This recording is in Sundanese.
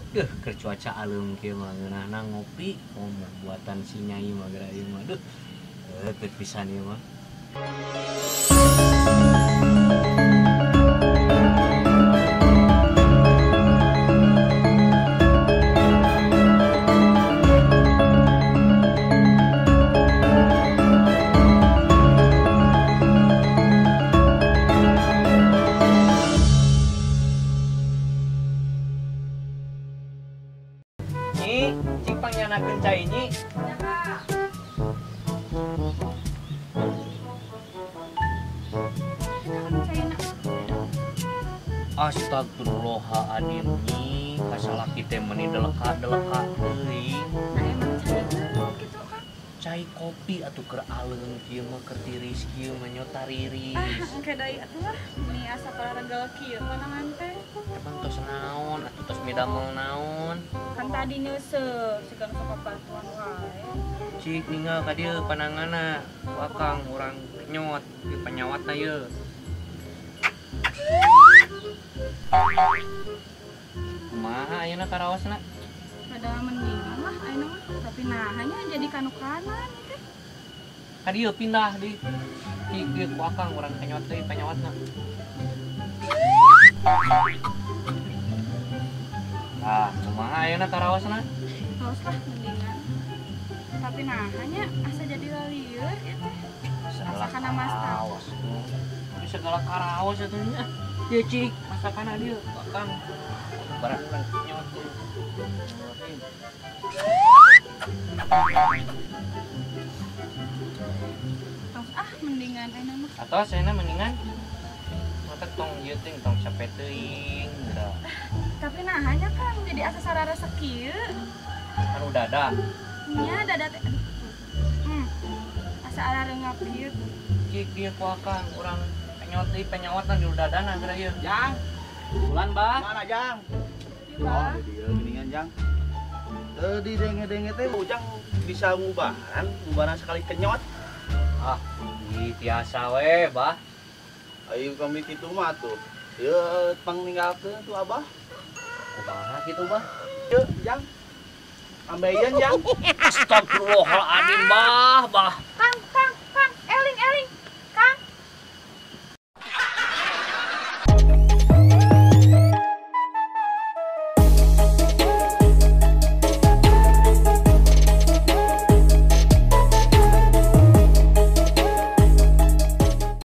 Duh, keur cuaca alem kieu mah ngeunahna ngopi ngomong buatan si Nyai mah geura ieu mah. Duh, teu pisan ieu mah. Nyi, cik pangyanakeun cai nyi. Astagfirullahaladzim nyi, kasalaki teh meuni deleka-deleka teuing. Nah emang cai naon kitu Kang? Cai kopi atuh keur aleung kieu mah keur tiris kieu mah nyota riris. Ah, engke deui atuh lah, meuni asa pararegel kieu panangan teh. Emang tos naon atuh tos midamel naon? Kan tadi neuseuh, siga nu sok bantuan wae. Cik ninggal ka dieu pananganna, ku akang urang kenyot ieu panyawatna ieu. Kumaha ayeuna karaosna? Rada mendingan lah ayeuna mah, tapi nah hanya jadi kanu kanan teh. Ka dieu pindah di. Cik dieu ku akang urang kenyot deui panyawatna. Ah, kumaha ayeuna karaosna? Tos lah mendingan. Tapi nah hanya asa jadi lalieur ieu teh. Asa kana mastau. Tapi segala karaos atuh nya. Ieu cik, masakanna dieu, akang. Barang urang kenyot deui. Tos ah mendingan ayeuna mah. Atos ayeuna mendingan. Mata tong ieu teh tong capek teuing geura. Tapi nah hanya Kang jadi asa sararasa kieu. Kan udah ada. Nya dada teh. Asa arareungap kieu. Cik dieu ku akang urang kenyot deui panyawatna di dadana geura ieu. Jang. Bulan, Bah. Mana, Jang? Ieu, Bah. Oh, di dieu geuningan, Jang. Di denge-denge teh Ujang bisa ngubaran, ngubaran sekali kenyot. Ah, di tiasa we, Bah. Ayo kami kitu mah tuh. Ieu pangninggalkeun tuh Abah. Kumaha kitu, Bah? Ieu, Jang. Ambeien, Jang. Astagfirullahaladzim, Bah, Bah. Kang,